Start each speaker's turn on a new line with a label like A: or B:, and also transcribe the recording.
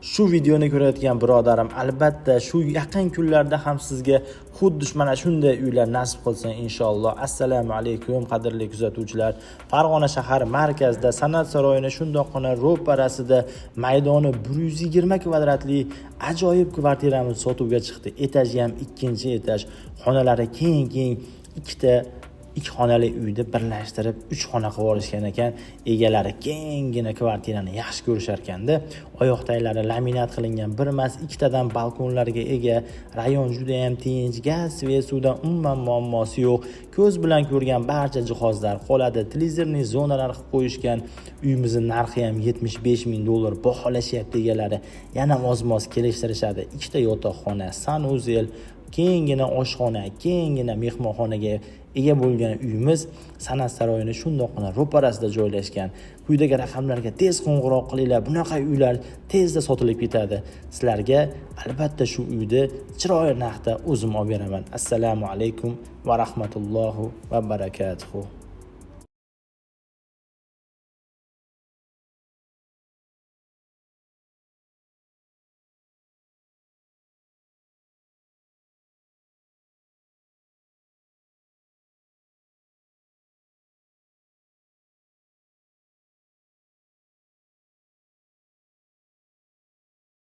A: Shu videoni ko'rayotgan birodarim, albatta shu yaqin kunlarda ham sizga xuddi mana shunday uylar nasib qilsin, inshaalloh. Assalomu alaykum, qadrli kuzatuvchilar. Farg'ona shahar markazida, San'at saroyini shundoqqina ro'parasida maydoni 120 kvadratli ajoyib kvartiramiz sotuvga chiqdi. Etaji ham ikkinchi etaj, xonalari keng-keng, ikkita ikki xonali uyni birlashtirib uch xona qilib yuborishgan ekan. Egalari kenggina kvartirani yaxshi ko'rishar ekanda. Oyoq taglari laminat qilingan, bir emas, ikkitadan balkonlarga ega. Rayon juda ham tinch, gaz, свет, suvdan umuman muammosi yo'q. Ko'z bilan ko'rgan barcha jihozlar qoladi, телевизорный zonalar qilib qo'yishgan. Uyimizni narxi ham 75 ming dollar baholashyapti egalari, yana oz moz kelishtirishadi. Ikkita yotoqxona, санузел, kenggina oshxona, kenggina mehmonxonaga ega bo'lgan uyimiz San'at saroyini shundoqqina ro'parasida joylashgan. Quyidagi raqamlarga tez qo'ng'iroq qilinglar, bunaqa uylar tezda sotilib ketadi. Sizlarga albatta shu uyni chiroyli narxda o'zim olib beraman. Assalomu alaykum va rahmatullohi va barakatuhu.